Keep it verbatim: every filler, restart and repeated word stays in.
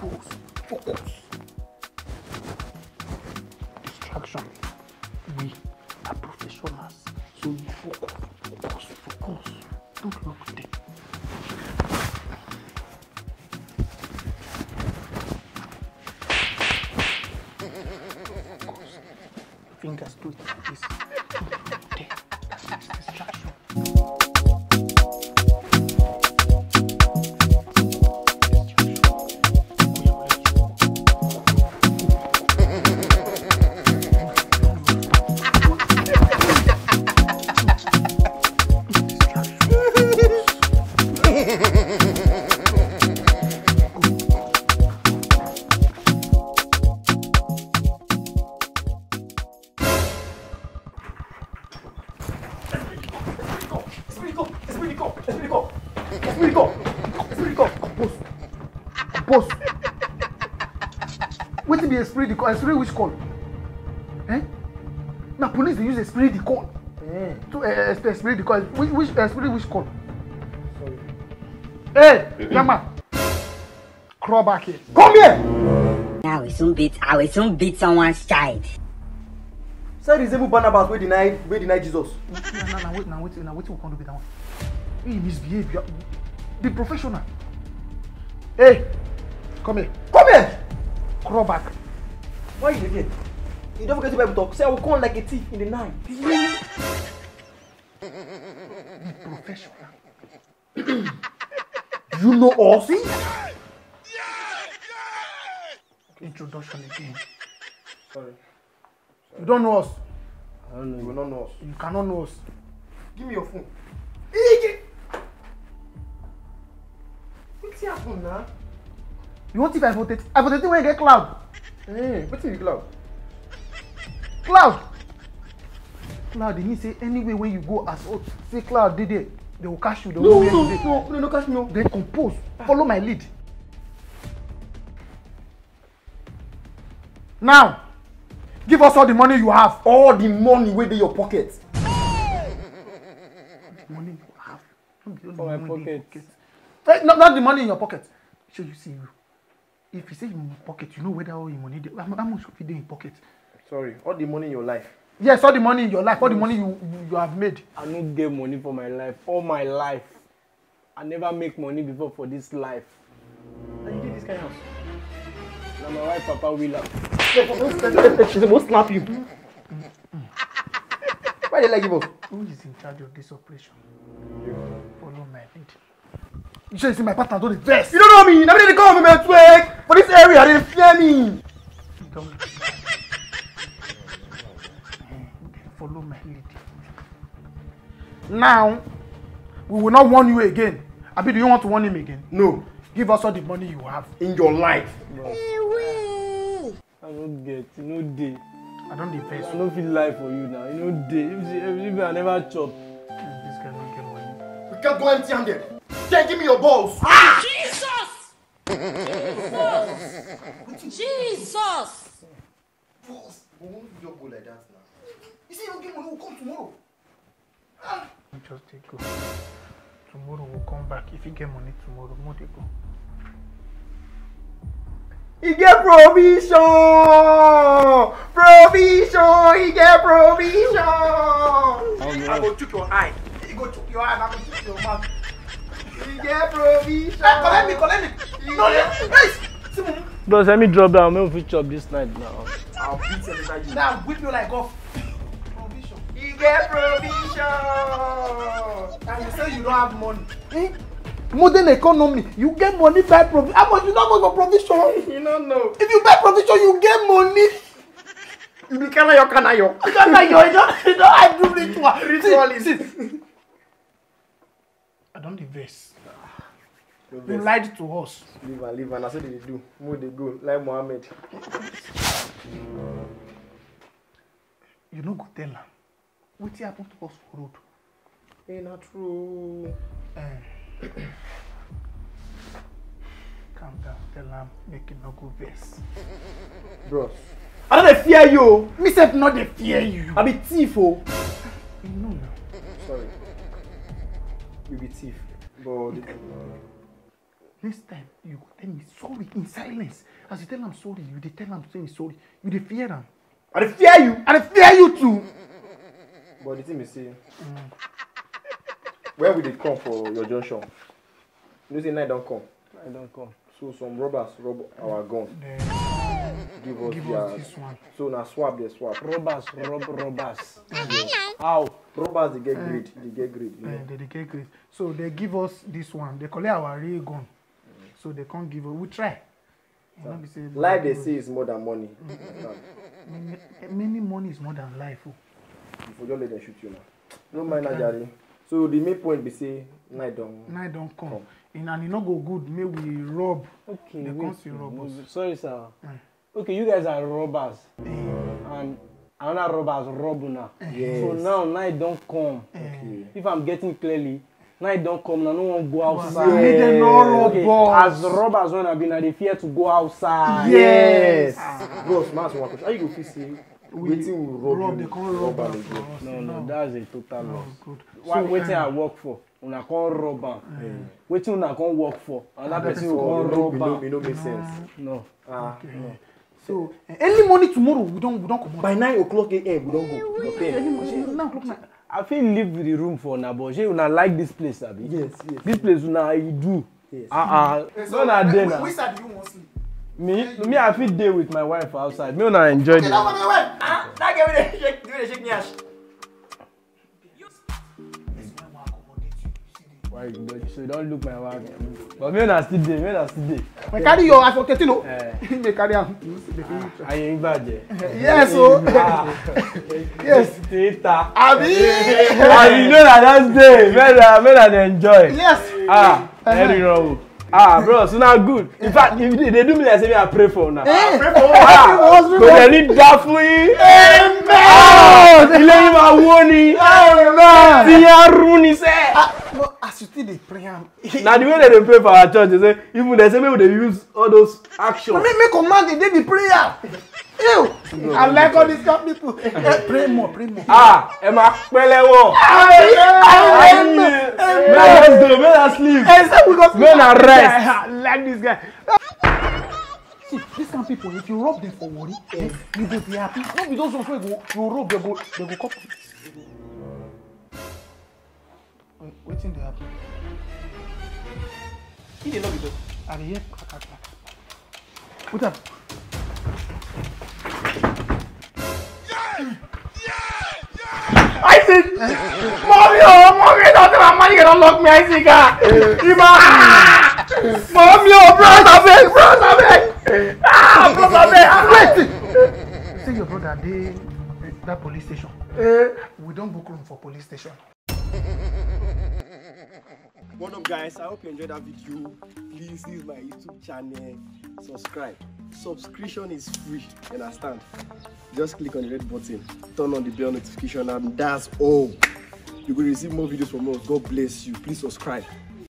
Focus. Focus. Distraction. We are professionals. So you focus. Focus. Focus. Don't look there. Focus. Fingers do it like this. Don't look there. That's distraction. Boss. Wetin be esprit de corps? Esprit which corps? Eh? Na police dey use esprit de corps. Eh. To, eh, eh, esprit de corps. Which, which esprit which corps? Sorry. Hey, young man. Crawl back here. Come here! I will soon beat, I will soon beat someone's child. Say resemble Barnabas wey deny, wey deny Jesus. Na, na, na, wait, na, wait, na, wetin we come do be that one? You misbehave. You are, be professional. Hey, come here. Come here! Crawl back. Why you dey fear? You don't forget the Bible talk. Say, "I will come like a thief in the night." Be professional. Do you know us? Introduction again. Sorry. You don't know us. I don't know. You will not know us. You cannot know us. Give me your phone. Wetin happen now? You want if I vote it? I vote it when you get cloud. Eh, wetin be cloud? Cloud. Cloud, e mean say anywhere wey you go as old, say cloud dey there, they will catch you. They will know where you dey. No, no, no, no, catch me. Then compose. Follow my lead. Now, give us all the money you have. All the money wey dey your pocket. Money you have. No be only for my money dey your pocket. Pocket. Eh, not, not the money in your pocket. Shey you see you. If you say you in pocket, you know whether all your money dey. How, how much fit dey in pocket? Sorry, all the money in your life. Yes, all the money in your life, all the money you, you, you have made. I no get money for my life. All my life, I never make money before for this life. And you dey this kind house? Na my wife papa will am. She suppose slap you. Why they like you, boss? Who is in charge of this operation? Follow my lead. You sure you see my partner don dey vex? You don't know me. Na me dey call me twig. For this area, they fear me. Don't follow my lead. Now, we will not warn you again. Abi, do you want to warn him again? No. Give us all the money you have. In your life. No. I no get, e no dey. I don dey vex. I no fit lie for you now. E no dey. If, if, if I never chop. This guy no get money. We can't go empty handed. Then give me your balls. Ah! Jesus! Jesus! Jesus! Boss, we won't just go like that now. You say you don't give money, we'll come tomorrow. Ah! Just take go. Tomorrow we'll come back. If you get money tomorrow, more dey go. E get provision! Provision! E get provision! I go chook your eye. E go chook your eye, I go chook your mouth. E get provision! Hey, collect me, collect me! No, no, please! See me. Bros, let me drop down. Make we fit chop this night now. I'll beat everybody. Now whip you like off. Provision. You get provision. And you say you don't have money. Eh? Modern economy. You get money by provision. How much you don't go for provision? You don't know. If you buy provision, you get money. You be kanayo, kanayo. Kanayo, you don't, you don't, I do ritual. Ritualist. See, see. I don dey vex. No vex. You lied to us. Leave am, leave am. Na so they dey do. Mo dey go. Like Mohammed. You no go tell am wetin happen to us for road. Eh, na true. Eh. Calm down. Tell am make e no go vex. Bros. I no dey fear you. Me sef no dey fear you. I be thief o. You know now. Sorry. You be thief. But the, Next time, you go tell me sorry in silence. As you tell am sorry, you dey tell am say sorry. You dey fear am. I dey fear you. I dey fear you too. But the thing be say, when we dey come for your junction, you know say night don come. I don't come. So some robbers rob our gun. Then Give us give their us this one. So na swap dey swap. Robbers rob robbers. How? Robbers dey get Eh. Grade, dey get grade. You Eh, know. They dey get grade. So they give us this one. They collect our real gun. So they can't give us. We try. You know, we say Life they give us say is more than money. Many, many money is more than life. Oh. You for just let them shoot you now. No mind that, Jare. So the main point be say night don Night don come. Come. In and e no go good make we rob. Okay, They wait, come see wait, rob us. Wait, sorry, sir. Eh. Okay, you guys are robbers. Eh. And another robbers rob una. Yes. So now night don come. Eh. Okay. If I'm getting clearly, night don come, na no one go outside. Make dem no rob Okay, us. As robbers when I be, na dey fear to go outside. Yes. Bros, ma ask one question. How you go fit say We wetin we rob rob, you, they can't rob rob am us again? For us. No, no, No. That's a total No, loss. Good. Why So, wetin I um, work for? Una come rob am. Eh. Wetin una come work for? Another Another person person go come work. Rob It no, am. It no make sense. No. Ah, Okay. No. So, eh, early morning tomorrow, we don't, we don't come out. By nine o'clock a m, we don't go. We don't pay. Early morning, now, look now. I feel leave the room for una, but shey una like this place, abi? Yes, yes. This place una e do. Yes. Ah, ah. Eh, so, No, na eh, there whi-, now. Which side do you want sleep? Me, me, I fit dey with my wife for outside. Me, una enjoy Okay, there. That one, my wife. Ah, that girl wey dey shake, wey dey shake me ash. Why you don't, so you don't look my wife? But me, una still dey. Me, una still dey. They carry your iPhone thirteen, oh. Eh. They carry am. You see the thing. Ah, ayé yín bàjẹ́. Yes, oh. Ah. Yes. Twitter. Abi. Abi, you know that that's day. Me, una, me, una dey enjoy. Yes. Ah, Uh-huh. Very wrong. Ah, bro, so now good. In fact, if they, they do me like say me, I pray for now. Eh? Ah, Pray for what? Pray for what? Kò dẹ̀ ní dá fún yín. Amen. Ah, ilé yín máa wó ni. Amen. Tí yín á rún ni sẹ́. Ah, no, as you still dey pray am. Na the way they dey pray for our church, they say, even they say make we dey use all those action. Make, make command dey dey the prayer. Ew. I like all these kind of people. Eh, pray more, pray more. Ah, ẹ máa pẹ́ lẹ́wọ̀n. Amen. Amen. Make us go, make us sleep. Eh, say we go sleep. Make una rest. I like this guy. See, this kind of people, if you rob them for worry, eh, you go be happy. No be those ones wey go, you rob, they go, they go come. Wait, wetin dey happen? He dey knock the door. I dey hear kaka kaka. Put am. Isaac! Mommy, oh, mommy, don't tell my money, you don't lock me, Isaac, ah! Ima! Mommy, oh, bros, abeg, bros, abeg! Ah, bros, abeg! Ah! Wait! Say your brother dey that police station. Eh? We don book room for police station. What up, guys? I hope you enjoyed that video. Please, this is my YouTube channel. Subscribe. Subscription is free. You understand? Just click on the red button, turn on the bell notification, and that's all. You will receive more videos from us. God bless you. Please subscribe.